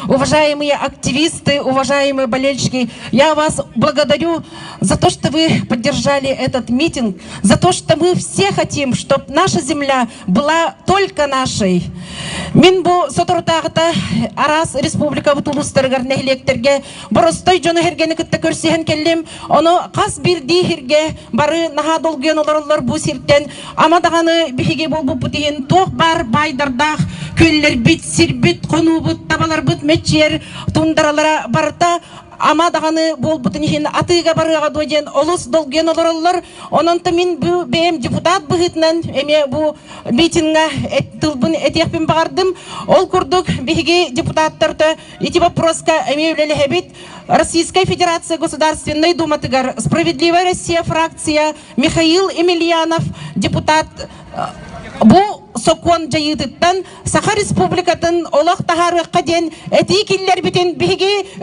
Уважаемые активисты, уважаемые болельщики, я вас благодарю за то, что вы поддержали этот митинг, за то, что мы все хотим, чтобы наша земля была только нашей. Мин бу соторутааҕыта араас республикабыт улуустарыгар нэһилиэктэргэ боростой дьону сэргэни кытта көрсүһэн кэллим. Ону хас биирдии сиргэ бары наһаа долгуйан олороллор бу сиртэн. Ама даҕаны биһиги буолбуппут иһин туох баар баайдардаах күөллэрбит, сирбит, хонуубут, табаларбыт мэччийэр тундаралара барыта ама даҕаны буолбутун иһин атыыга барыаҕа дуо диэн олус долгуйан олороллор. Онон та мин бу бэйэм депутат быһыытынан эмиэ бу митинга тылбын этиэхпин баҕардым. Ол курдук биһиги депутаттарта ити вопроска эмиэ үлэлэһэбит. Российскай Федерация Государственной Думатыгар Справедливая Россия фракция Михаил Емельянов депутат бу сокуон дьайыытыттан Саха Республикатын олох таһаарыахха диэн этии киллэрбитин биһиги